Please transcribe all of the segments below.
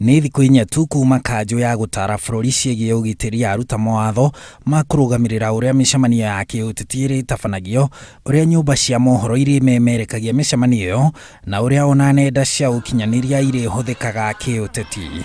Nĩ thikũ inya tu kuma kanjũ ya gũtara bũrũri ciĩgiĩ ũgitĩri yaruta mawatho ma kũrũgamĩrĩra ũrĩa mĩcemanio ya kĩũteti ĩrĩtabanagio, ũrĩa nyũmba cia mohoro irĩmemerekagia mĩcemanio ĩyo, na ũrĩa ona nenda cia ũkinyanĩria irĩhũthĩkaga kĩũteti.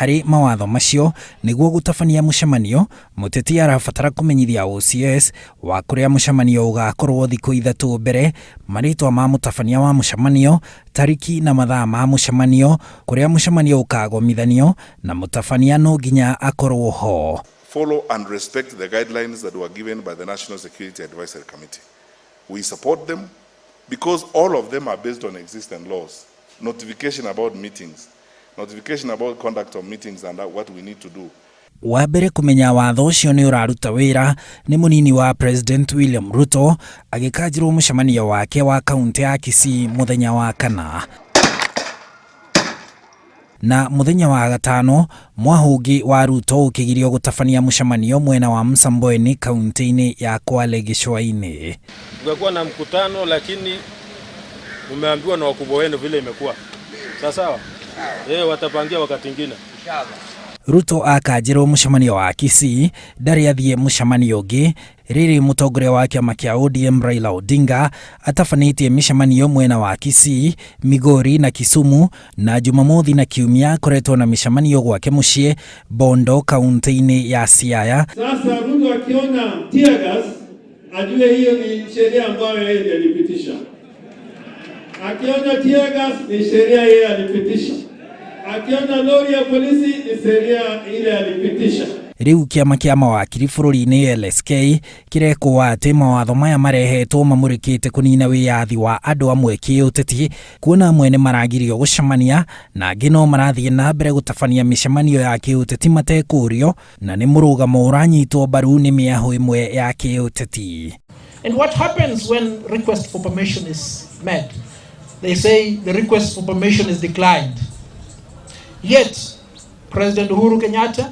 Harĩ mawatho macio, nĩguo gũtabania mũcemanio, mũteti arabatara kũmenyithia OCS wa kũrĩa mũcemanio ũgakorwo thikũ 3 mbere, marĩtwa ma mũtabania wa mũcemanio, tariki na mathaa ma mũcemanio, kũrĩa mũcemanio ũkagomithanio, na mũtabania no nginya akorwo ho. Follow and respect the guidelines that were given by the National Security Advisory Committee. We support them because all of them are based on existing laws. Notification about meetings, notification about conduct of meetings and what we need to do. Wa mbere kũmenya watho ũcio nĩ ũraruta wĩra nĩ mũnini wa President William Ruto agĩkanjĩrwo mũcemanio wake wa kaunti ya Kisii mũthenya wa kana. Na mũthenya wa gatano mwahũngĩ wa Ruto ũkĩgirio gũtabania mũcemanio mwena wa Msambweni kaunti-inĩ ya Kwale gĩcũa-inĩ. Tungekuwa na mkutano lakini umeambiwa na wakubwa wenu vile imekuwa. Sawa sawa? Watapangia wakati mwingine. Ruto akanjĩrwo mũcemanio wa Kisii ndarĩ athiĩ mũcemanio ũngĩ rĩrĩ mũtongoria wa kĩama kĩa ODM Raila Odinga atabanĩtie mĩcemanio mwena wa Kisii, Migori na Kisumu, na Jumamothi na Kiumia akoretwo na mĩcemanio gwake mũciĩ Bondo kaunti-inĩ ya Siaya. Sasa Ruto akiona tear gas ajue hiyo ni sheria ambayo yeye alipitisha. Akiona tear gas ni sheria yeye alipitisha. Akiona lori ya polisi ni sheria ile alipitisha. Rĩu kĩama kĩa mawakiri bũrũri-inĩ LSK kĩrekwo atĩ mawatho maya marehetwo mamũrĩkĩte kũnina wĩyathi wa andũ amwe kĩũteti, kuona amwe nĩ maragirio gũcemania na angĩ no marathiĩ na mbere gũtabania mĩcemanio ya kĩũteti matekũrio, na nĩ mũrũgamo ũranyitwo mbaru nĩ mĩahũ ĩmwe ya kĩũteti. And what happens when request for permission is made? They say the request for permission is declined. Yet, President Uhuru Kenyatta,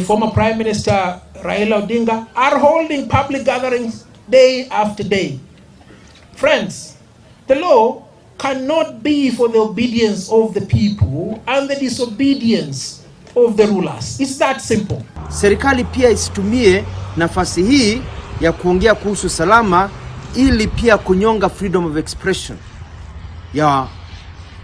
former Prime Minister Raila Odinga are holding public gatherings day after day. Friends, the law cannot be for the obedience of the people and the disobedience of the rulers. It's that simple. Serikali pia isitumie nafasi hii ya kuongea kuhusu salama ili pia kunyonga freedom of expression ya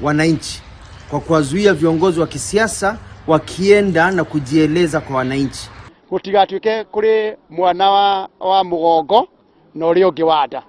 wananchi kwa kuwazuia viongozi wa kisiasa wakienda na kujieleza kwa wananchi. Gutigatuike kuri mwana wa mugongo na uria ungi wa nda.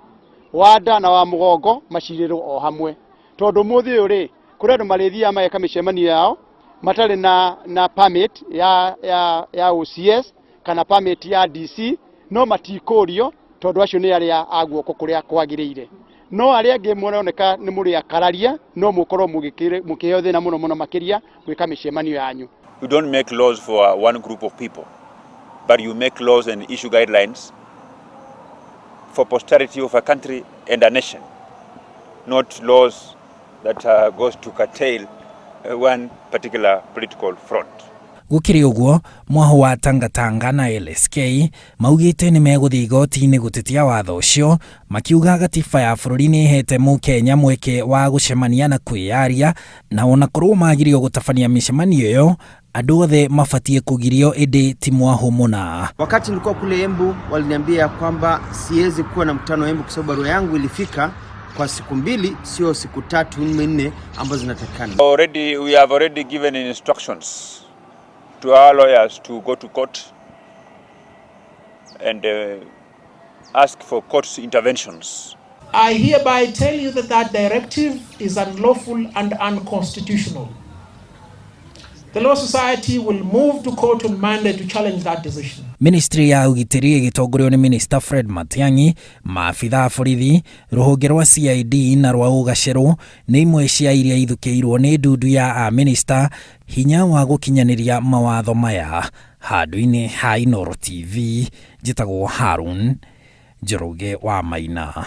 Wa nda na wa mugongo macirirwo o hamwe. Tondu muthi uyu ri kuri andu marithiaga mageka micemanio yao matari na permit ya OCS kana permit ya DC, no matikurio tondu acio ni aria a guoko kuria kwagiriire. No aria angi muroneka ni muri akararia, no mukorwo mukiheo thina muno muno makiria gwika micemanio yanyu. You don't make laws for one group of people, but you make laws and issue guidelines for posterity of a country and a nation, not laws that goes to curtail one particular political front. Gũkĩrĩ ũguo, mwahũ wa Tangatanga na LSK maugĩte nĩ megũthiĩ igoti-inĩ gũtetia watho ũcio, makiuga gatiba ya bũrũri nĩ ĩhete mũkenya mweke wa gũcemania na kwĩyaria, na ona korwo magirio gũtabania mĩcemanio ĩyo, andũ othe mabatiĩ kũgirio ĩndĩ ti mwahũ mũna. Wakati nilikuwa kule Embu waliniambia kwamba siwezi kuwa na mkutano Embu kwa sababu barua yangu ilifika kwa siku 2, sio siku 3, 4 ambazo zinatakikana. Already we have already given instructions to our lawyers to go to court and ask for court's interventions. I hereby tell you that that directive is unlawful and unconstitutional. The Law Society will move to court on Monday to challenge that decision. Ministry ya ũgitĩri ĩgĩtongorio nĩ Minister Fred Matiang'i, maabitha a borithi, rũhonge rwa CID na rwa ũgacerũ nĩ imwe cia iria ithukĩirwo nĩ ndundu ya a minister hinya wa gũkinyanĩria mawatho maya. Handũ-inĩ ha Inooro TV, njĩtagwo Harun Njoroge wa Maina.